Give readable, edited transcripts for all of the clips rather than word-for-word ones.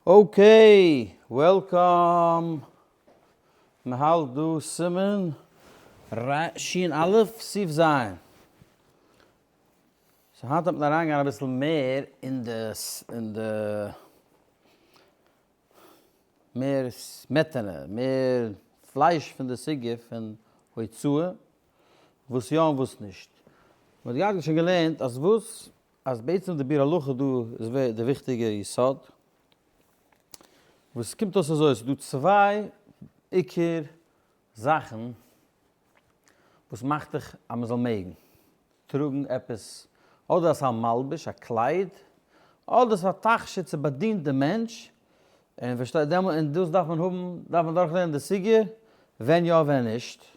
Okay, welcome. מען האלט דא סימן שין א' סעיף ז'. So היינט וועט מען אריינגיין אביסל מער אין די אין די מער סמעטענע, מער פלייש פון די סוגיא פון הוצאה, וואס יא און וואס נישט. מען האט געהאט שוין געלערנט אז וואס אז בעצם די ביאור הלכה דא איז די וויכטיגע יסוד, וואס קומט אויס אזוי, ס'איז דא צוויי עיקר זאכן וואס מאכט דיך אז מ'זאל מעגן טראגן עפעס, אדער אז ס'איז א מלבוש, א קלייד, אדער ס'איז א תכשיט ס'באדינט די מענטש, און פארשטייט דעמאלט, און דאס דארף מען האבן, דארף מען דורכלערנען די סוגיא, ווען יא ווען נישט. און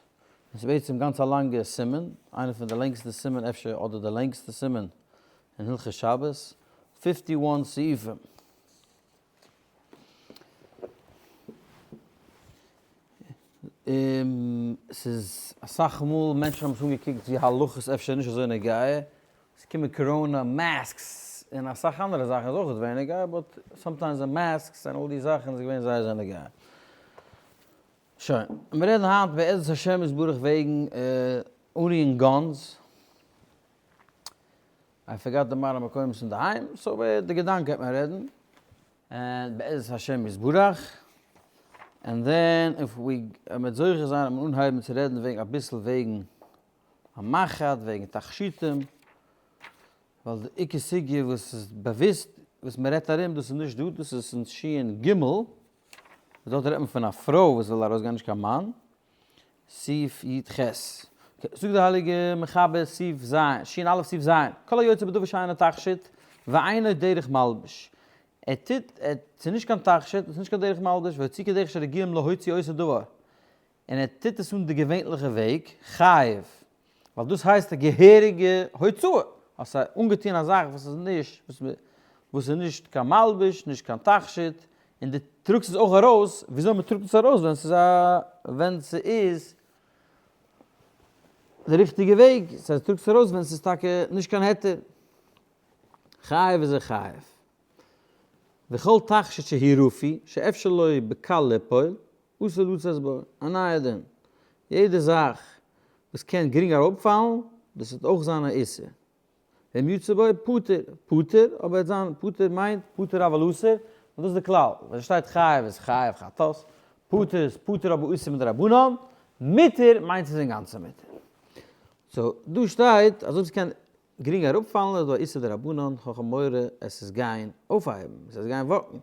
ס'איז בעצם גאנץ א לאנגע סימן, איינע פון די לענגסטע סימן אפשר אדער די לענגסטע סימן אין הלכות שבת, fifty one סעיפים. און ס'איז אסאך מאל מענטשן האבן עס אנגעקוקט ווי הלכות אפשר נישט אזוי נוגע, ס'איז געקומען קאראנע, masks, און אסאך אנדערע זאכן איז אויך געווען נוגע, but sometimes די masks און all די זאכן איז געווען זייער זייער נוגע. שוין, מיר רעדן היינט בעזרת השם יתברך וועגן אנרירן guns. I forgot די מראה מקומות אינדערהיים, so די געדאנק גייט מען רעדן, און בעזרת השם יתברך, and then if we מ'וועט זוכה זיין וועט מען אנהייבן צו רעדן וועגן אביסל וועגן א מחט, וועגן תכשיטים, ווייל די עיקר סוגיא וואס איז באוויסט וואס מען רעדט ארום דאס איז נישט דא, דאס איז אין שין ג, דארט רעדט מען פון א פרוי וואס וויל ארויסגיין נישט קיין מאן, סעיף י ח. זאגט די הייליגע מחבר סעיף ז, שין א' סעיף ז, כל היוצא בדבר שאינו תכשיט ואינו דרך מלבוש, ער טוט, ער, ס'איז נישט קיין תכשיט, ס'איז נישט קיין דרך מלבוש, והוציא כדרך שרגילים להוציא אותו דבר, און ער טוט עס אן די געווענליכע וועג, חייב, ווייל דאס הייסט א געהעריגע הוצאה, האסט אנגעטון א זאך וואס איז נישט, וואס איז נישט קיין מלבוש, נישט קיין תכשיט, און דו טראגסט עס אויך ארויס, וויאזוי מען טראגט עס ארויס ווען ס'איז א, ווען ס'איז די ריכטיגע וועג, ס'הייסט דו טראגסט עס ארויס ווען ס'איז טאקע נישט קיין היתר, חייב איז ער חייב. וכל תכשיט שהוא רפוי, שאפשר לו בקל ליפול, אסור לצאת בו, א נייע דין. יעדע זאך וואס קען גרינג אראפפאלן, דאס וועט אויך זיין א איסור. ואם יצא בו, פטור, פטור, אבער וועט זיין פטור מיינט פטור אבל אסור, און דאס איז די כלל, ווען עס שטייט חייב איז חייב חטאת, פטור איז פטור אבער אסור מדרבנן, מותר מיינט ס'איז אינגאנצן מותר. So דא שטייט אז אויב ס'קען גרינג אראפפאלן איז דא א איסור דרבנן, האב איך מורא עס איז גיין אויפהייבן, עס איז גיין walk ן.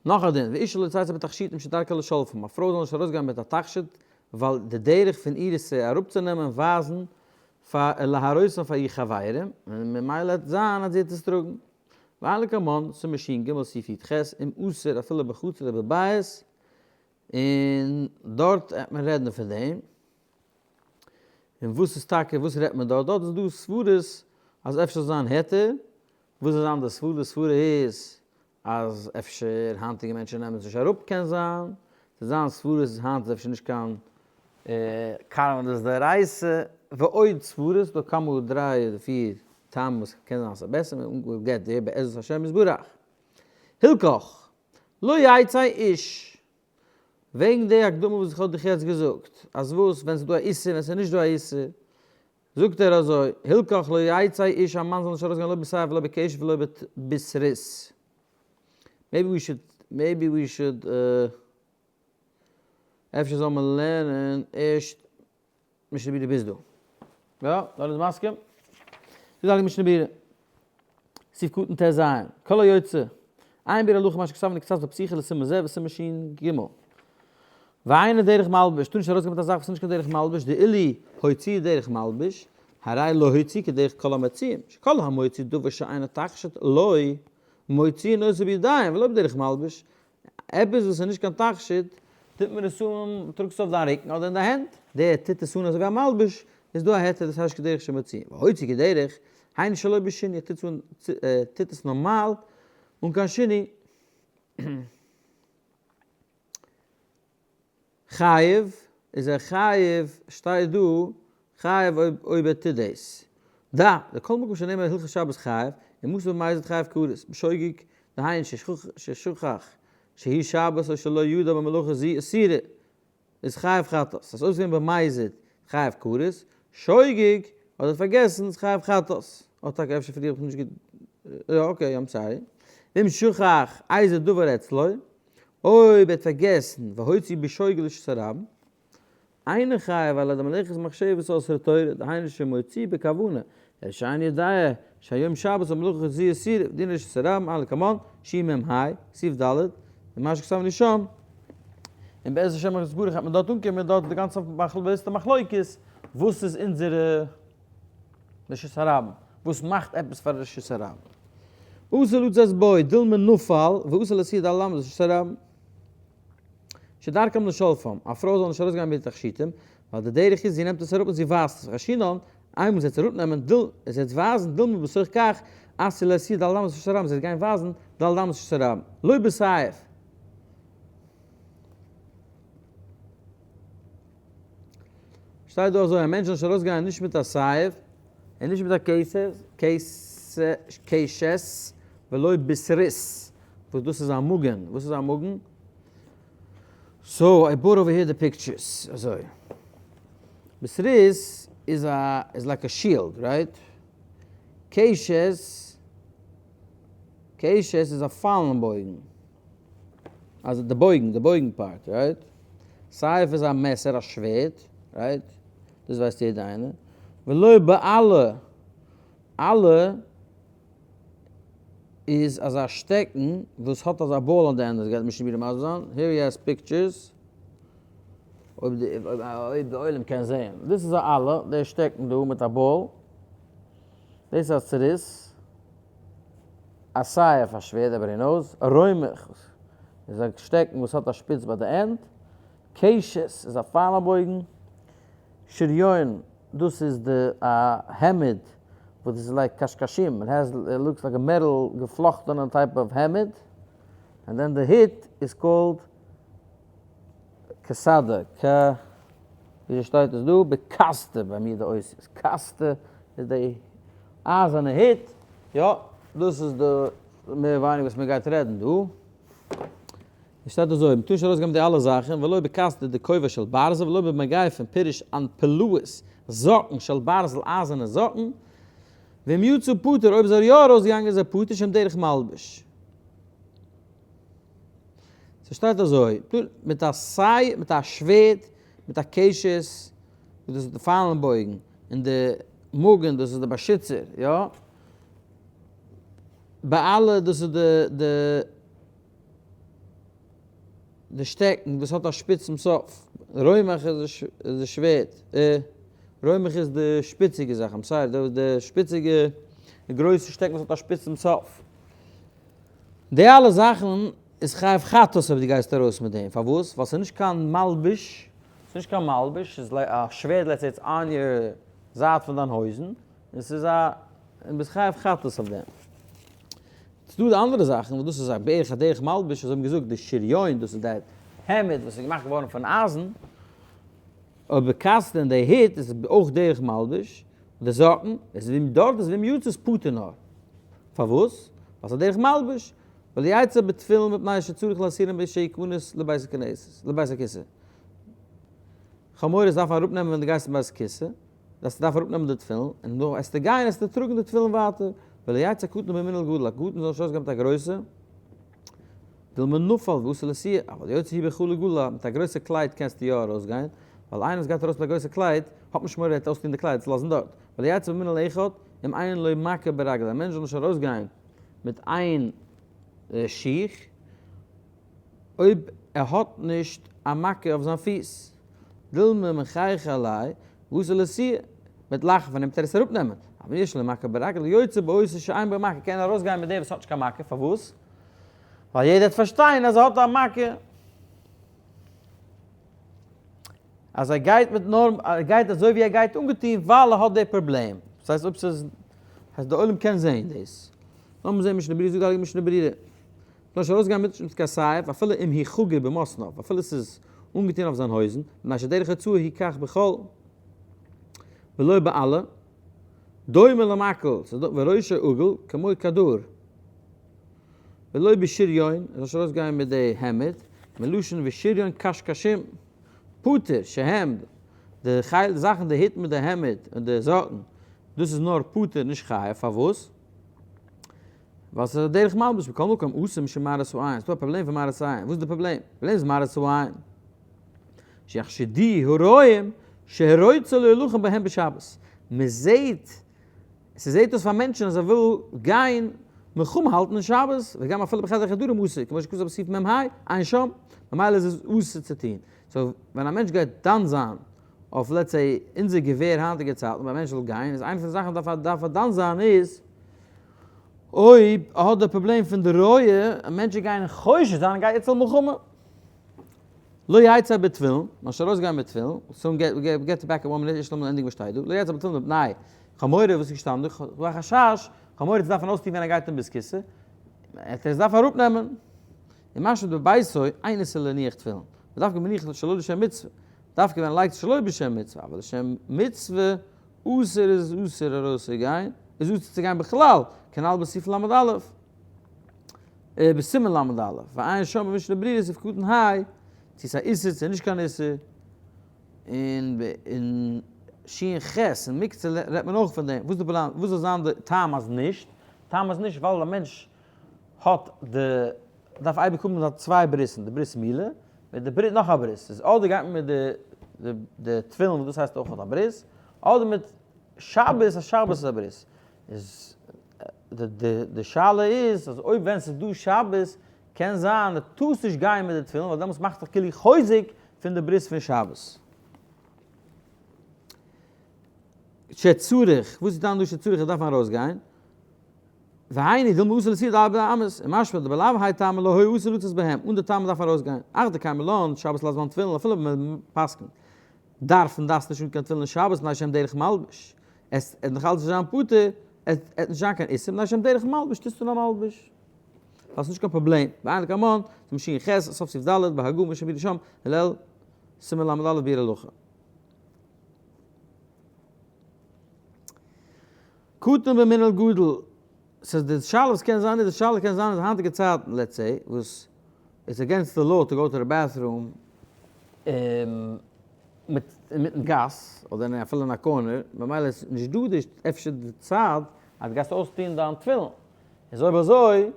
נאך א דין, ואשה לא תצא בתכשיטים שדרכה לשלפם, א פרוי זאל נישט ארויסגיין מיט א תכשיט, ווייל די דרך פון איר איז צו אראפצונעמען ווייזן פאר להראותם פאר איר חברים, און ממילא וועט זיין אז זי וועט עס טראגן. ועיין לקמן, סימן שין ג סעיף י ח, אם אסור אפילו בחצר ובבית, און דארט וועט מען רעדן פון דעם. און וואס איז טאקע, וואס רעדט מען דארט? דארט איז דא סברות אז אפשר זאל זיין היתר, וואס איז אנדערע סברה? די סברה איז אז אפשר היינטיגע מענטשן נעמען עס נישט אראפ, קען זיין, ס'איז זיין סברה איז היינט איז אפשר נישט קיין קרנדות דאורייתא, ועוד סברות, דא כמה דריי אדער פיר טעמים וואס קען זיין ס'איז בעסער, מען געט דער בעזרת השם יתברך. הלכך, לא יצא איש, וועגן די הקדמה וואס איך האב דיך יעצט געזאגט, אז וואס ווען ס'איז דא א איסור ווען ס'איז נישט דא א איסור, זאגט ער אזוי, הלכך לא יצא איש א מאן זאל נישט ארויסגיין לא בסייף ולא בקשת ולא בסריס. Maybe we should, maybe we should, אפשר זאל מען לערנען ערשט משנה ברורה ביז דא. יא? דאן איז מסכים? זאגט די משנה ברורה, סעיף קטן ט ז, כל היוצא, עיין ביאור הלכה מה שכתבנו קצת בפתיחה לסימן זה וסימן ש ג. ואינו דרך מלבוש, טאר נישט ארויסגיין מיט א זאך וואס איז נישט קיין דרך מלבוש, דאילו הוציא דרך מלבוש, הרי לא הוציא כדרך כל המוציאים, שכל המוציא דבר שאינו תכשיט לא מוציאין אותו בידיים ולא בדרך מלבוש, עפעס וואס איז נישט קיין תכשיט, טוט מען עס אן, טראגסט עס אויף דיין רוקן אדער אין די הענט, דער טוט עס אן אזוי ווי א מלבוש, איז דא א היתר דאס הייסט כדרך שמוציאים, והוציא כדרך, היינו שלא בשינוי, ער טוט עס אן, טוט עס נארמאל, אן קיין שינוי. חייב, איז ער חייב, שטייט דא, חייב אויב אויב ער טוט דאס. ד. לכל מקום שנאמר הלכות שבת חייב, און מסור במזיד חייב כרת, בשוגג. דהיינו ששכח שהיא שבת או שלא ידע במלאכה זו אסירה איז חייב חטאת, ס'איז אויב ס'געווען במזיד חייב כרת, שוגג אדער פארגעסן איז חייב חטאת, אט טאקע אפשר פריער האב איך נישט גוט, יא okay I'm sorry, ואם שכח איזה דבר אצלו, אויב ער האט פארגעסן והוציא בשוגג לרשות הרבים, אינו חייב על ידי מלאכת מחשבת אסרה תורה, דהיינו שמוציא בכוונה, אלא שאינו יודע שהיום שבת ומלאכה זו אסורה, ודין רשות הרבים אלה כמון, שמ ה, סעיף ד', ומה שכתבנו שם, און בעזר השם יתברך וועט מען דארט אנקומען, דארט איז די גאנצע באוויסטע מחלוקת, וואס איז אונזערע רשות הרבים, וואס מאכט עפעס פאר רשות הרבים. אסור לצאת בו דילמא נפל ואסור להסיע ד' אמות רשות הרבים. שדרכם לשלפם, א פרוי זאל נישט ארויסגיין מיט תכשיטים, ווייל די דרך איז זי נעמט עס אראפ און זי ווייזט עס, וחיישינן, איינמאל זי וועט עס אראפנעמען, דיל, זי וועט ווייזן, דילמא בתוך כך, אתי לאתויי ד' אמות רשות הרבים, זי וועט גיין ווייזן ד' אמות רשות הרבים, לא בסייף. שטייט דא אזוי, א מענטש זאל נישט ארויסגיין נישט מיט א סייף, און נישט מיט א קשת, ולא בסריס, וואס דאס איז א מגן, וואס איז א מגן? so I brought over here the pictures, אזוי. בסריס איז א, איז like א shield, right? קשת, קשת איז א פייל בויגן. אז די בויגן, די בויגן part, right? סייף איז א מעסער, א שווערד, right? דאס ווייסט יעדער איינער. ולא באלה, אלה איז אזא שטעקן וואס האט אזא ball אן די ענדע, דאס גייט משנה ברורה מסביר זיין, here he has pictures, אויב די עולם קען זעהן, דאס איז א אלה, די שטעקן דא מיט א ball, דאס איז א סריס, א סייף א שווערד everybody knows, א רומח איז א שטעקן וואס האט א שפיץ ביי די end, קשת איז א פייל א בויגן, שריון דאס איז די א העמד וואס איז like קשקשים, it has it looks like א metal געפלאכטענע type of העמד, and then די הוט איז called קסדה, ק וויאזוי שטייט עס דא? בקסטה ביי מיר די אותיות, קסטה איז די אייזערנע הוט, יא דאס איז די מער ווייניגער וואס מען גייט רעדן דא. עס שטייט אזוי, מען טאר נישט ארויסגעבן די אלע זאכן, ולא בקסטה די כובע של ברזל, ולא במגפיים פירוש אנפלאות, זאקן של ברזל אייזערנע זאקן, ואם יצא פטור, אויב איז ער יא ארויסגעגאנגען איז ער פטור שהם דרך מלבוש. ס'שטייט אזוי, מיט א סיי, מיט א שווערד, מיט א קשת, וואס דאס איז די פיילן בויגן, און די מגן, דאס איז די באשיצער, יא? באלה, דאס איז די די די שטעקן וואס האט א שפיץ צום סוף. רומח איז די שווערד, רומח איז די שפיציגע זאך, I'm sorry, די שפיציגע די גרויסע שטעקן וואס האט א שפיץ צום סוף. די אלע זאכן איז חייב חטאת אויב דו גייסט ארויס מיט דעם, פארוואס? ווייל ס'איז נישט קיין מלבוש, ס'איז נישט קיין מלבוש, ס'איז א שווערד let's say it's on your זייט פון דיין הויזן, און ס'איז א, און ביסט חייב חטאת אויף דעם. ס'איז דא די אנדערע זאכן וואס דאס איז א בערך א דרך מלבוש, אזוי האבן געזאגט די שריון, דאס איז די העמד וואס איז געמאכט געווארן פון אייזן, אבער קסדה און די הוט איז אויך דרך מלבוש, די זאקן, איז ווי דארט איז ואם יצא איז פטור נאר. פארוואס? ווייל ס'איז דרך מלבוש. ולא יצא בתפילין מפני שצריך להסירם כשיכנס לבית הכנסת, לבית הכסא. חמור עס דארף מען אראפנעמען ווען דו גייסט אין בית הכסא, דארפסטו דארף אראפנעמען די תפילין, און נאך וועסטו גיין וועסטו טראגן די תפילין ווייטער, ולא יצא קטן במנעול גדול, א קטן זאל נישט ארויסגיין מיט א גרויסע, דילמא נפל ואתי לאתויי, אבל יוצא הוא בחלוק גדול, מיט א גרויסע קלייד קענסטו יא ארויסגיין, ווייל איינער וואס גייט ארויס מיט א גרויסע קלייד, האט נישט מורא ער וועט אויסטון די קלייד עס לאזן דארט, ולא יצא במנעול אחד, אם אין לו מכה ברגל, א מענטש זאל נישט ארויסגיין מיט איין שיך, אויב ער האט נישט א מכה אויף זיין פיס. דילמא מחייכא עליה, ואתי לאתויי, מ'וועט לאכן פון אים וועט ער עס אראפנעמען. אבל יש לו מכה ברגל, יוצא באותו שאין בו מכה, קען ער ארויסגיין מיט דעם וואס האט נישט קיין מכה, פארוואס? ווייל יעדער וועט פארשטיין אז ער האט א מכה. אז ער גייט מיט נאר, ער גייט אזוי ווי ער גייט אנגעטון ווייל ער האט די פראבלעם. דאס הייסט אויב ס'איז, הייסט די עולם קען זען דאס. לאמיר זען משנה ברורה, זאגט די הייליגע משנה ברורה. זאל נישט ארויסגיין מיט מיט קיין סייף אפילו אם הוא חגור במתניו, אפילו ס'איז אנגעטון אויף זיין הויזן, מפני שדרך הוצאה היא כך בכל ולא באלה, דומה למקל, ס'איז דא וראשו עגול כמו כדור. ולא בשריון, ער זאל נישט ארויסגיין מיט די העמד, מלשון ושריון קשקשים, פטור, שהם, די זאכן די הוט מיט די העמד און די זאקן, דאס איז נאר פטור נישט חייב, פארוואס? ווייל ס'איז א דרך מלבוש, מכל מקום אסור משום מראית העין, ס'דא א פראבלעם פון מראית העין, וואס איז די פראבלעם? די פראבלעם איז מראית העין, שיחשדוהו הרואים שרוצה להילחם בהם בשבת, מ'זעהט ס'זעהט אויס פאר מענטשן אז ער וויל גיין מלחמה האלטן אין שבת, וגם אפילו בחדרי חדרים אסור, כמו שכתוב בסעיף מ ה, עיין שם, ממילא איז עס אסור צו טון. so ווען א מענטש גייט דן זיין אויף let's say אונזער געווער היינטיגע צייטן, אויב א מענטש וויל גיין, איז איינע פון די זאכן וואס דארף ער דן זיין איז, אויב ער האט די פראבלעם פון די רואה, אז מענטשן גייען חושש זיין ער גייט יעצט למלחמה. לא יצא בתפילין, נישט ארויסגיין מיט תפילין, soon get back one minute, ערשט לאמיר ענדיגן וואס שטייט דא, לא יצא בתפילין מפני כ'האב מורא וואס איז געשטאנען דא, כ'האב א חשש, כ'האב מורא צו דארפן אויסטון ווען ער גייט אין בית כסא, ער עס דארף אראפנעמען. און משמע בביתו אין איסור להניח תפילין, ודווקא מניח שלא לשם מצוה, דווקא ווען ער לייגט שלא בשם מצוה, אבל לשם מצוה אסור איז אסור ארויסצוגיין, איז אסור צו גיין בכלל, כנל בסעיף ל' א'. בסימן ל' א', ועיין שם במשנה ברורה סעיף קטן ה', צו ס'איז א איסור צו נישט קיין איסור, און אין שין ח' אין מקצה רעדט מען אויך פון דעם, וואס די פלאן, וואס זאל זיין די טעם אז נישט, טעם אז נישט ווייל א מענטש האט די, דארף אייביג האבן זיין צוויי ברית'ן, די ברית מילה, מיט די ברית נאך א ברית, איז אדער גייט מען מיט די די תפילין וואס דאס הייסט אויך א ברית, אדער מיט שבת אז שבת איז א ברית, איז די שאלה איז אז אויב ווען ס'איז דא שבת קען זיין די טארסט נישט גיין מיט די תפילין ווייל דעמאלטס מאכט זיך כאילו חוזק פון די ברית פון שבת. שצריך, וואס איז דיין דא שצריך איך דארף ארויסגיין? והיינו דילמא אסור לצאת ארבע אמות, און משמע דבלאו האי טעמא לא היה אסור לצאת בהם, אן די טעמא דארף מען ארויסגיין, אך דקיימא לן שבת לית בן תפילין אפילו מען פסק'נט דארפן דארפסט נישט אן קיין תפילין שבת מפני שהם דרך מלבוש, עס וועט נאך אלץ נישט זיין פטור, עס וועט נישט זיין קיין איסור מפני שהם דרך מלבוש, טוסטו נאר מלבוש. האסט נישט קיין פראבלעם, ועיין לקמן, סימן שין ח, סוף סעיף ד', בהגה משנה ברורה שם, הלל, סימן ל' ביאור הלכה. קטן במנעול גדול, ס'איז די שאלה וואס קען זיין איז, די שאלה קען זיין אז היינטיגע צייטן let's say וואס it's against the law to go to the bathroom מיט אינמיטן גאס אדער אפילו אין א corner, ממילא איז נישט דא די אפשר די צייט אז דו גייסט אויסטון דיין תפילין, איז אויב אזוי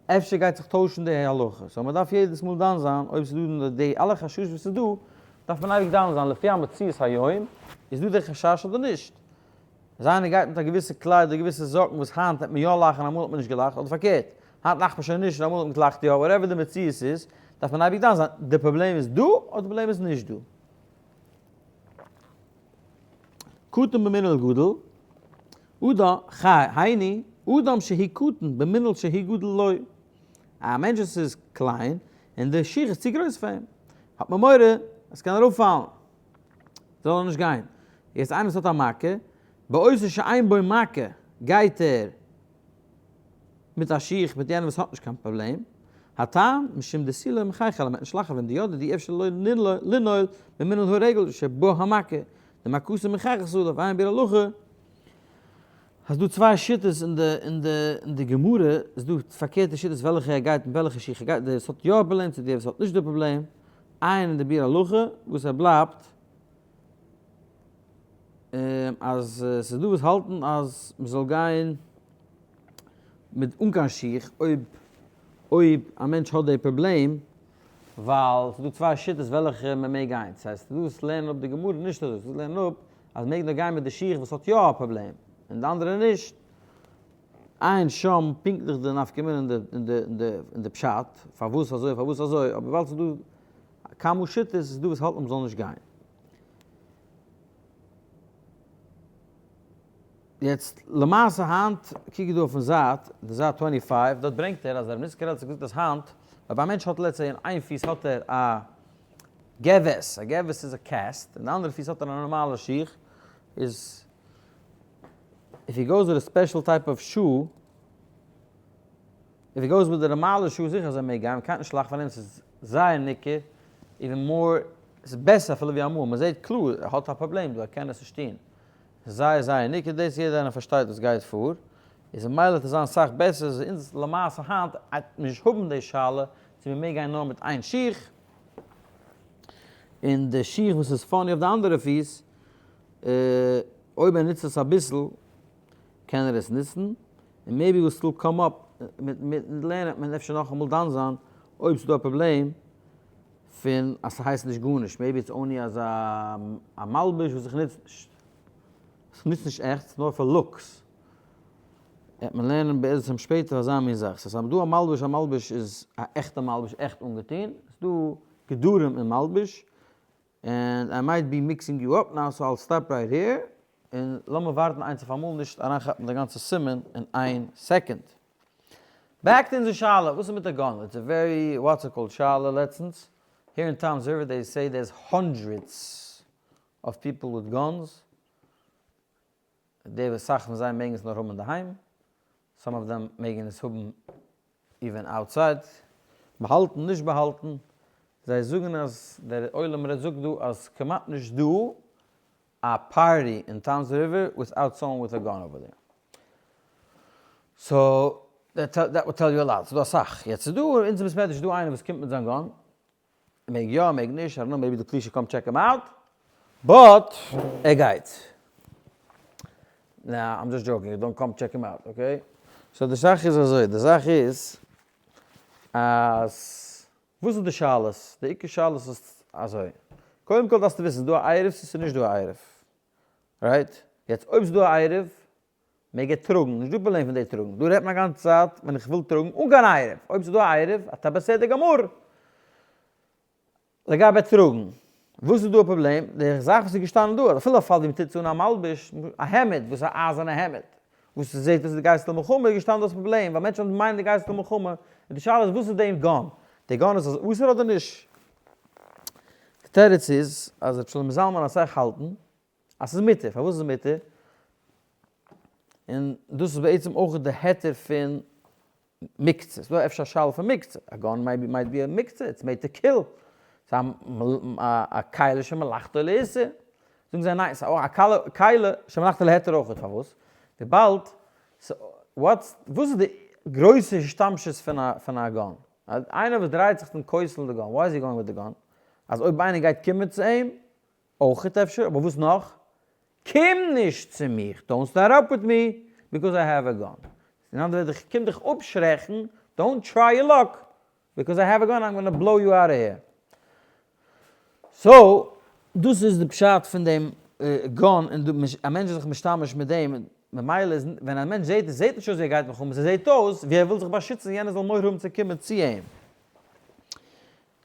אפשר גייט זיך טוישן די הלכה, so מ'דארף יעדעס מאל דן זיין אויב ס'איז דא די אלע חששות וואס איז דא, דארף מען אייביג דן זיין לפי המציאות היום איז דא די חשש אדער נישט. אז איינער גייט מיט א געוויסע קלייד אדער געוויסע זאקן וואס היינט העט מען יא לאכן אמאל האט מען נישט געלאכט, אדער פארקערט, היינט לאכט מען שוין נישט און אמאל האט מען געלאכט יא, whatever די מציאות איז, דארף מען אייביג דן זיין, די פראבלעם איז דא אדער די פראבלעם איז נישט דא. קטן במנעול גדול, אדם, חי, היינו, אדם שהוא קטן במנעול שהוא גדול לו. א מענטש וואס איז קליין און די שיך איז צו גרויס פאר אים, האט מען מורא אז ס'קען אראפפאלן. זאל ער נישט גיין. יעצט איינער וואס האט א מכה, באותו שאין בו מכה גייט ער מיט א שיך מיט יענעם וואס האט נישט קיין פראבלעם, הטעם, משום דתו לא מחייכא אלא מ'עט נישט לאכן ווען דידע דאי אפשר לא לנעול במנעול הרגל שבו המכה, דמכתו מוכחת עליו ועיין ביאור הלכה, אז דא צוויי שיטות אין די אין די אין די גמרא איז דא פארקערטע שיטות וועלכע ער גייט מיט וועלכע שיך ער גייט דער וואס האט יא א פראבלעם צו דער וואס האט נישט די פראבלעם, עיין אין די ביאור הלכה וואס ער בלייבט אז ס'איז דא וואס האלטן אז מ'זאל גיין מיט אן קיין שיך אויב אויב א מענטש האט די פראבלעם, ווייל ס'איז דא צוויי שיטות וועלכע מ'מעג גיין, ס'הייסט ס'איז דא וואס לערנען אפ די גמרא נישט אזוי, ס'איז דא וואס לערנען אפ אז מ'מעג נאר גיין מיט די שיך וואס האט יא א פראבלעם און די אנדערע נישט. עיין שם פונקטליך די נפקא מינה אין די פשט, פארוואס אזוי פארוואס אזוי, אבער ווייל ס'איז דא כמה שיטות איז דא וואס האלטן מ'זאל נישט גיין. יעצט למעשה היינט, קוק דא אויפן זייט, די זייט twenty five, דארט ברענגט ער אז ר' ניסן קרליץ האט געזאגט אז היינט אויב א מענטש האט let's say אין איין פיס האט ער א גבס, א גבס איז א cast, און די אנדערע פיס האט ער א נארמאלע שיך, איז if he goes with a special type of shoe, if he goes with די נארמאלע shoe זיכער אז ער מעג גיין, מ'קען נישט לאכן פון אים, ס'איז זייער ניכר, even more, ס'איז בעסער אפילו ווי אמאל, מ'זעט קלאר ער האט א פראבלעם דא, ער קען עס נישט טון. ס'איז זייער זייער ניכר דאס, יעדער איינער פארשטייט וואס גייט פאר. איז ממילא וועט עס זיין סאך בעסער, איז אונז למעשה היינט וועט מען נישט האבן די שאלה צו מען מעג גיין נאר מיט איין שיך, און די שיך וואס איז funny אויף די אנדערע פיס, אויב ער נוצט עס אביסל קען ער עס נוצן, און maybe will still come up, מיטן לערנען וועט מען אפשר נאכאמאל דן זיין אויב ס'איז דא א פראבלעם פון אז ס'הייסט נישט גארנישט, maybe it's only אזא א מלבוש וואס איך נוץ נישט, איך נוץ נישט עכט, ס'איז נאר פאר looks, וועט מען לערנען בעזרת השם שפעטער אזא מין זאך, ס'איז דא א מלבוש, א מלבוש איז א עכטע מלבוש, עכט אנגעטון, ס'איז דא גדרים אין מלבוש, and I might be mixing you up now so I'll stop right here, און לאמיר ווארטן איינס אויף אמאל נישט אריינכאפן די גאנצע סימן אין איין second. Back to אונזער שאלה, וואס איז מיט די gun? It's a very what's it called שאלה לעצטנס, here in Toms River they say there's hundreds of people with guns, די וואס סאך פון זיי מעגן עס נאר האבן אינדערהיים, some of them מעגן עס האבן even outside, באהאלטן נישט באהאלטן, זיי זאגן אז דער עולם רעדט זאגט דא אז כמעט נישט דא א party אין Toms River without someone with a gun over there. So that would tell you a lot, ס'איז דא אסאך, יעצט איז דא אין אונזער בית מדרש איז דא איינער וואס קומט מיט זיין gun, מעג יא מעג נישט, I don't know maybe די police should come check him out, but ער גייט. Nah I'm just joking, don't come check him out, okay? So די זאך איז אזוי, די זאך איז אז וואס איז די שאלות? די עיקר שאלות איז אזוי, קודם כל דארפסטו וויסן, איז דא א עירוב צו ס'איז נישט דא א עירוב, right? יעצט אויב ס'איז דא א עירוב מעג ער טראגן, נישט דא פראבלעם פון די טראגן, דא רעדט מען א גאנצע צייט ווען איך וויל טראגן אן קיין עירוב, אויב ס'איז דא א עירוב, אתה בסדר גמור. לגבי טראגן, וואס איז דא א פראבלעם? די זאך וואס איז געשטאנען דא, אז אפילו א פאל ווי מ'טוט צו אן א מלבוש, א העמד, וואס איז א אייזערנע העמד, וואס ס'זעט אויס ווי די גייסט למלחמה, איז געשטאנען דאס פראבלעם, ווייל מענטשן מיינען די גייסט למלחמה, און די שאלה איז וואס איז דעם gun? די gun איז אסור אדער נישט? די תירוץ איז אז ר' שלמה זלמן אסאך האלטן אז ס'איז מותר, פארוואס איז מותר? און דאס איז בעצם אויך די היתר פון מוקצה, ס'דא אפשר א שאלה פון מוקצה, א gun might be א מוקצה, it's made to kill, ס'איז א כלי שמלאכתו לאיסור, זאגן זיי ניין, ס'איז אויך א כלי שמלאכתו להיתר אויך, פארוואס? וויבאלד, וואס איז די גרויסע השתמשות פון א gun? איינער וואס דרייט זיך צום כותל די gun, why is he going with the gun? אז אויב איינער גייט קומען צו אים, אויכעט אפשר, אבער וואס נאך? קום נישט צו מיך, don't start up with me, because I have a gun. אין אנדערע ווערטער, איך קום דיך אפשרעכן, don't try your luck, because I have a gun, I'm gonna blow you out of here. So, דאס איז די פשט פון דעם gun, און א מענטש איז זיך משתמש מיט דעם, ממילא איז ווען א מענטש זעט עס, זעט נישט אויס ווי ער גייט מלחמה, ס'זעט אויס ווי ער וויל זיך באשיצן יענער זאל מורא האבן צו קומען צו אים.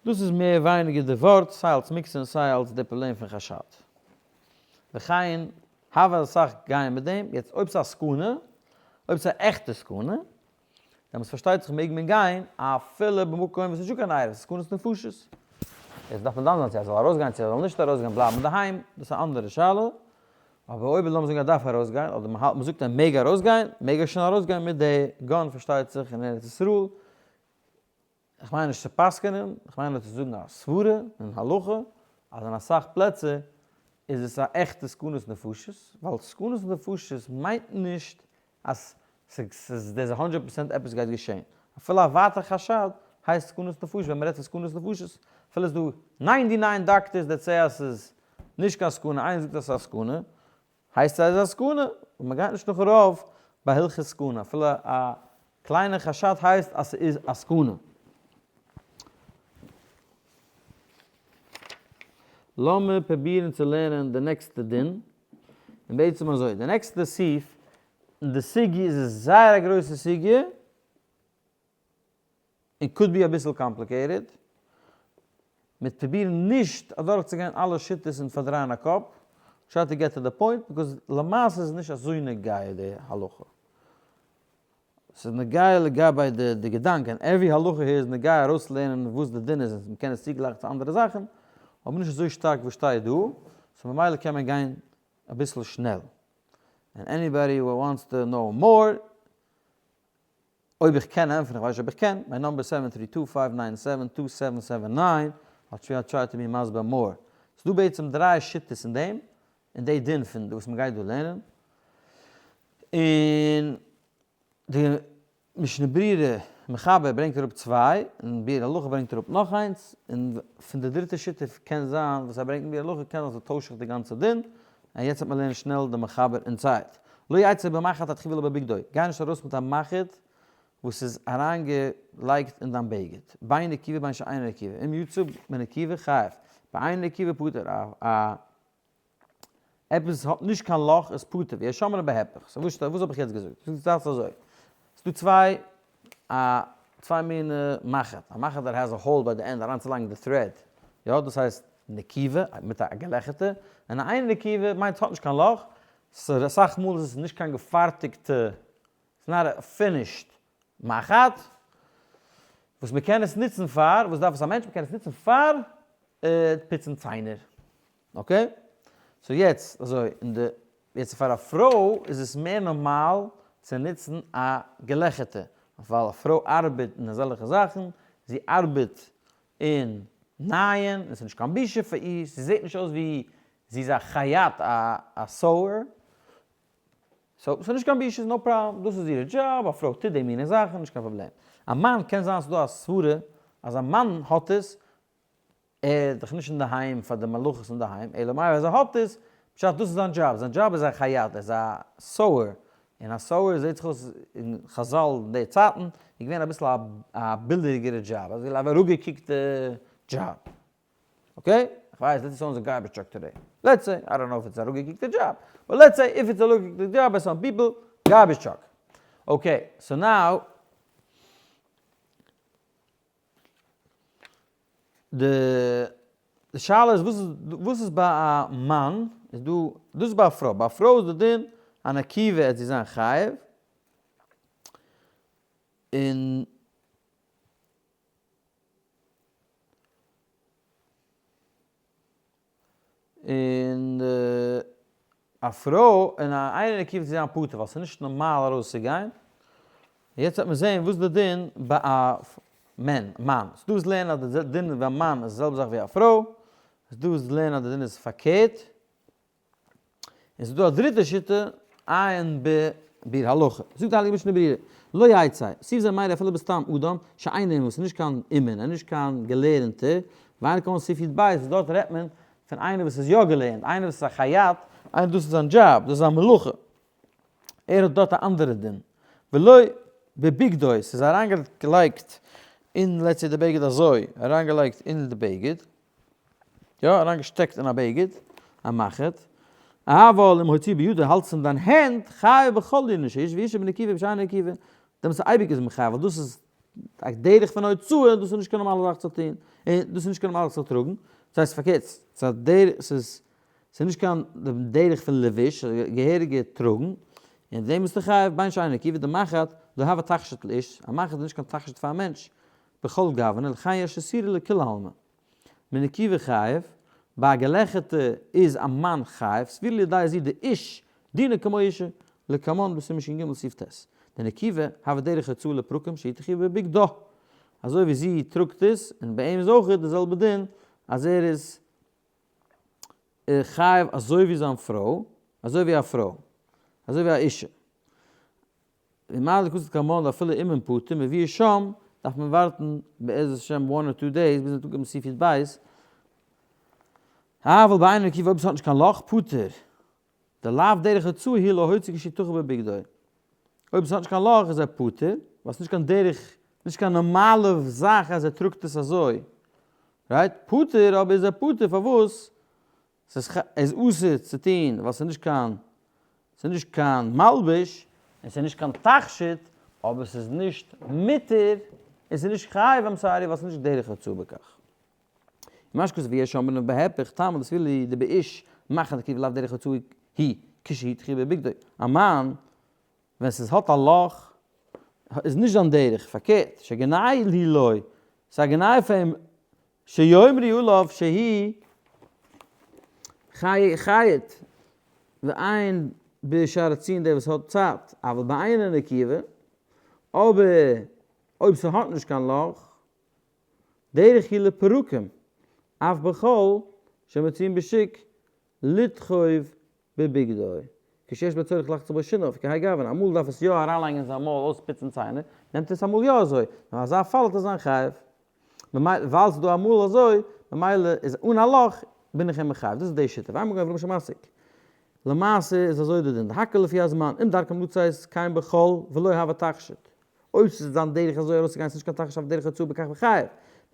דאס איז מער ווייניגער די ווארט, סיי אלס מוקצה און סיי אלס די פראבלעם פון חשד. וכן הוה אסאך גייען מיט דעם, יעצט אויב ס'איז א סכנה, אויב ס'איז א עכטע סכנה, דעמאלטס פארשטייט זיך מעג מען גיין אפילו במקום וואס נישטא קיין עירוב, ס'איז סכנת נפשות. יעצט דארף מען דן זיין צו ער זאל ארויסגיין צו ער זאל נישט ארויסגיין בלייבן אינדערהיים, דאס איז א אנדערע שאלה, אבער אויב לאמיר זאגן ער דארף ארויסגיין, אדער מ'האלט מ'זאגט ער מעג ארויסגיין, מעג ער שוין ארויסגיין מיט די gun פארשטייט זיך אין ארץ ישראל, איך מיין נישט צו פסק'ענען, איך מיין נאר צו זאגן א סברה און הלכה, אז אין אסאך פלעצער איז עס א עכטע סכנת נפשות, ווייל סכנת נפשות מיינט נישט אז ס'איז דער'ס א הונדרעט פראצענט עפעס גייט געשען, אפילו א ווייטע חשד הייסט סכנת נפשות ווען מ'רעדט פון סכנת נפשות, אפילו ס'איז דא ninety nine doctors that say אז ס'איז נישט קיין סכנה, איינער זאגט אז ס'איז א סכנה, הייסט סאיז א סכנה, און מגייט נישט נאכן רוב ביי הלכות סכנה, אפילו א קליינע חשד הייסט אז סאיז א סכנה. לאמיר פרובירן צו לערנען די נעקסטע דין, און בעצם אזוי, די נעקסטע סעיף אין די סוגיא איז עס זייער א גרויסע סוגיא, און could be אביסל complicated, מיט פרובירן נישט אדורכצוגיין אלע שיטות און פארדרייען א קאפ, try to get to the point, because למעשה איז נישט אזוי נוגע די הלכה. ס'איז נוגע לגבי די געדאנק, און every הלכה here איז נוגע ארויסלערנען וואס די דין איז, און מ'קען עס צוגלייכן צו אנדערע זאכן, אבער נישט אזוי שטארק וואס שטייט דא, so ממילא קען מען גיין אביסל שנעל. און anybody who wants to know more, אויב איך קען ענטפערן, איך ווייס נישט אויב איך קען, מיין נומבער איז seven three two five nine seven two seven seven nine, I'll try to be מסביר more. ס'איז דא בעצם דריי שיטות אין דעם, אין די דין פון וואס מ'גייט דא לערנען, און. די משנה ברורה מחבר ברענגט אראפ צוויי, און ביאור הלכה ברענגט אראפ נאך איינס, און פון די דריטע שיטה קען זיין וואס ער ברענגט אין ביאור הלכה קען זיין ס'טוישט זיך די גאנצע דין, און יעצט וועט מען לערנען שנעל די מחבר אין צייט. לא יצא במחט התחיבה לו בבגדו, גיי נישט ארויס מיט א מחט וואס איז אריינגעלייגט אין דיין בגד, בין נקובה בין שאינה נקובה, אם יצא בנקובה חייב, באינה נקובה פטור, א עפעס וואס האט נישט קיין לאך איז פטור, ויש אומרים בהיפך, so וואס האב איך יעצט געזאגט? זאגט זאץ אזוי, ס'איז דא צוויי א צוויי מיני מחט, א מחט that has a hole by the end אריינצולייגן די thread, יא דאס הייסט נקובה מיט א געלעכערטע, און א אינה נקובה מיינט ס'האט נישט קיין לאך, ס'איז אסאך מאל איז עס נישט קיין געפארטיגטע, ס'איז not a finished מחט, וואס מ'קען עס נוצן פאר, וואס דארף עס א מענטש, מ'קען עס נוצן פאר פוצן ציינער. okay? so יעצט אזוי, אין די, יעצט פאר א פרוי איז עס מער נארמאל צו נוצן א געלעכערטע, ווייל א פרוי ארבעט אין אזעלכע זאכן, זי ארבעט אין נייען, און ס'איז נישט קיין בושה פאר איר, זי זעט נישט אויס ווי זי איז א חייט, א sewer, so ס'איז נישט קיין בושה, no problem, דאס איז אירע דזשאב, א פרוי טוט די מינע זאכן, נישט קיין פראבלעם. א מאן, קען זיין ס'איז דא א סברה אז א מאן האט עס, ער איז דאך נישט אינדערהיים פאר די מלאכות אינדערהיים, אלא מאי אז ער האט עס, פשט דאס איז זיין דזשאב, זיין דזשאב איז א חייט, ער איז א sewer, און א sewer זעט זיך אויס אין חזל אין די צייטן איז געווען אביסל א ביליגערע דזשאב, אזוי ווי א אראפגעקוקטע דזשאב, okay? איך ווייס let's say owns a garbage truck today, let's say, I don't know if it's אראפגעקוקטע דזשאב, but let's say if it's אראפגעקוקטע דזשאב by some people, garbage truck. Okay, so now, די שאלה איז וואס איז ביי א מאן איז דא, דאס איז ביי א פרוי, ביי א פרוי איז די דין א נקובה עט זי זיין חייב, און און א פרוי און א איינער נקובה צו זיין פטור ווייל ס'איז נישט נארמאל ארויסצוגיין, יעצט וועט מען זעהן וואס די דין ביי א מען, מאן, ס'דא וואס לערנען אז די דין ביי א מאן איז די זעלבע זאך ווי א פרוי, ס'דא וואס לערנען אז די דין איז פארקערט, און ס'איז דא א דריטע שיטה, עיין בביאור הלכה. זאגט די הייליגע משנה ברורה, לא יצא, סעיף זה מראה אפילו בסתם אדם, שאינו אומן, וואס איז נישט קיין אומן, ער איז נישט קיין געלערנטער, ואין כאן סעיף י"ב, וואס דארט רעדט מען פון איינער וואס איז יא געלערנט, איינער וואס איז א חייט, איינער דאס איז זיין דזשאב, דאס איז זיין מלאכה, ער האט דארט א אנדערע דין. ולא בבגדו, ס'איז אריינגעלייגט אין let's say די בגד אזוי, אריינגעלייגט אין די בגד, יא, אריינגעשטעקט אין א בגד, א מחט, אבל אם הוציא בידו, האלט עס אין דיין הענט, חייב בכל ענין שיש, ואשה בנקובה ובשאינה נקובה, דעמאלטס איז אייביג איז מען חייב, ווייל דאס איז א דרך פון הוצאה, און דאס איז נישט קיין נארמאלע זאך צו טון, און דאס איז נישט קיין נארמאלע זאך צו טראגן, דאס הייסט פארקערט, ס'איז א דרך, ס'איז ס'איז נישט קיין דרך פון לבוש, ס'איז געהעריגע טראגן, און דעם ביסטו חייב, בין שאינה נקובה, דמחט, לא הוה תכשיט לאיש, א מחט איז נישט קיין תכשיט פאר א מענטש, בכל גוונא, לכן יש איסורא לכולי עלמא. מנקובה חייב, ביי א געלעכערטע איז א מאן חייב, סבירא לידי זו דאיש דינו כמו אישה, לקמן בסימן שג סעיף ט'. דנקובה, הוה דרך הוצאה לפרקים שהיא תחיוב בבגדה. אזוי ווי זי טראגט עס, און ביי אים איז אויך די זעלבע דין, אז ער איז חייב אזוי ווי זיין פרוי, אזוי ווי א פרוי, אזוי ווי א אישה. ומה דקסת קמן אפילו אומן פטור מביא שם, דארף מען ווארטן בעזרת השם one or two days ביז מ'וועט אנקומען סעיף י"ב, אבל באינה נקובה אויב עס האט נישט קיין לאך פטור, דלאו דרך הוצאה היא להוציא כשהיא תחוב בבגדו, אויב עס האט נישט קיין לאך איז ער פטור, ווייל עס איז נישט קיין דרך, נישט קיין נארמאלע זאך אז ער טראגט עס אזוי, right? פטור אבער איז ער פטור פארוואס? ס'איז איז אסור צו טון ווייל ס'איז נישט קיין ס'איז נישט קיין מלבוש און ס'איז נישט קיין תכשיט אבער ס'איז נישט מותר און ס'איז נישט חייב I'm sorry ווייל ס'איז נישט דרך הוצאה בכך. ומשקה ויש אומרים בהיפך טעמא דסבירא לי דבאיש מחט נקובה לאו דרך הוצאה היא כשהיא תחובה בבגדו א מאן ווען ס'איז האט א לאך איז נישט זיין דרך, פארקערט, שגנאי לי לו, ס'איז א גנאי פאר אים, שיאמרו עליו שהוא חייט, ועיין בשער הציון דער וואס האט צייט, אבל באינה נקובה, אבער אויב ס'האט נישט קיין לאך, דרך היא לפרקים, אף בכל שמוציאים בשוק לדחוב בבגדו. כשיש בו צורך לחצוב בו שיניו, כהאי גוונא, אמאל דארף עס יא אריינלייגן אין זיין מויל אויספוצן ציינער, נעמט ער עס אמאל יא אזוי, נאר אזא פאל וועט ער זיין חייב. ממילא ווייל ס'איז דא אמאל אזוי, ממילא איז אן א לאך בין איך אים מחייב, דאס איז די שיטה, ואין מגן אברהם שמסיק. למעשה איז אזוי די דין, הכל לפי הזמן, אם דרכם לצאת כן בחול ולא הוה תכשיט. אויב ס'איז זיין דרך אזוי ארויסצוגיין איז נישט קיין תכשיט אויף דרך הוצאה בכך וחייב.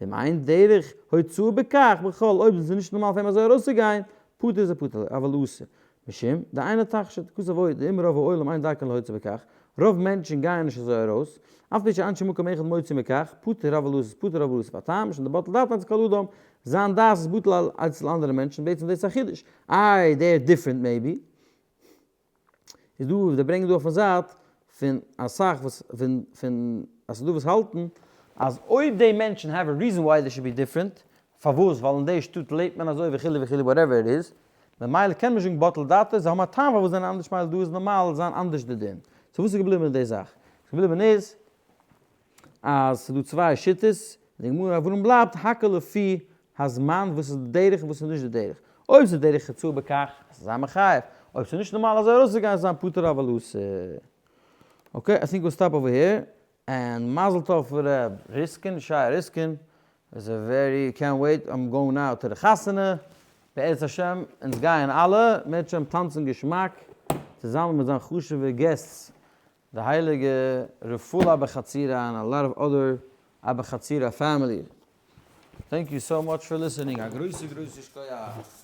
ואם אין דרך הוצאה בכך בחול, אויב איז נישט נארמאל פאר אים אזוי ארויסצוגיין, פטור איז ער פטור, אבל אסור. משום דאינו תכשיט, כתב עוד, דאם רוב העולם אין דרכן להוציא בכך, רוב מענטשן גייען נישט אזוי ארויס, אף פי שאנשי מקום אחד מוציאים בכך, פטור אבל אסור, פטור אבל אסור, והטעם, משום דבטל דעתן אצל כל אדם, זיין דעת איז בטל אצל אנדערע מענטשן, בעצם דאס איז א חידוש, איי they are different maybe. איז דא זיי ברענגען דא אויפן זייט פון אסאך וואס פון פון אז ס'איז דא וואס האלטן אז אויב די מענטשן have a reason why they should be different, פארוואס ווייל אין די שטאט לעבט מען אזוי וכו' וכו' whatever it is, ממילא קען מען נישט זאגן בטל דעתו, זיי האבן א טעם פארוואס זיי זענען אנדערש מילא דא איז נארמאל זיין אנדערש די דין. so וואס איז געבליבן מיט די זאך? וואס געבליבן איז אז ס'איז דא צוויי שיטות, די גמרא אברהם בלייבט הכל לפי הזמן וואס איז די דרך און וואס איז נישט די דרך. אויב ס'איז דרך הוצאה בכך, איז זיי מחייב. אויב ס'איז נישט נארמאל אזוי ארויסצוגיין איז זיין פטור אבל אסור. okay, I think we'll stop over here. And מזל טוב פאר ר' ריסקין, שי ריסקין, איז א very, can't wait, I'm going now to the חתונה, בעזרת השם, אונז גייען אלע, מערטשעם טאנצן געשמאק, צוזאמען מיט זיין חשוב'ע guests, די הייליגע רפאל אבוחצירא and a lot of other אבוחצירא family. Thank you so much for listening, א גרויסע גרויסע שכוח.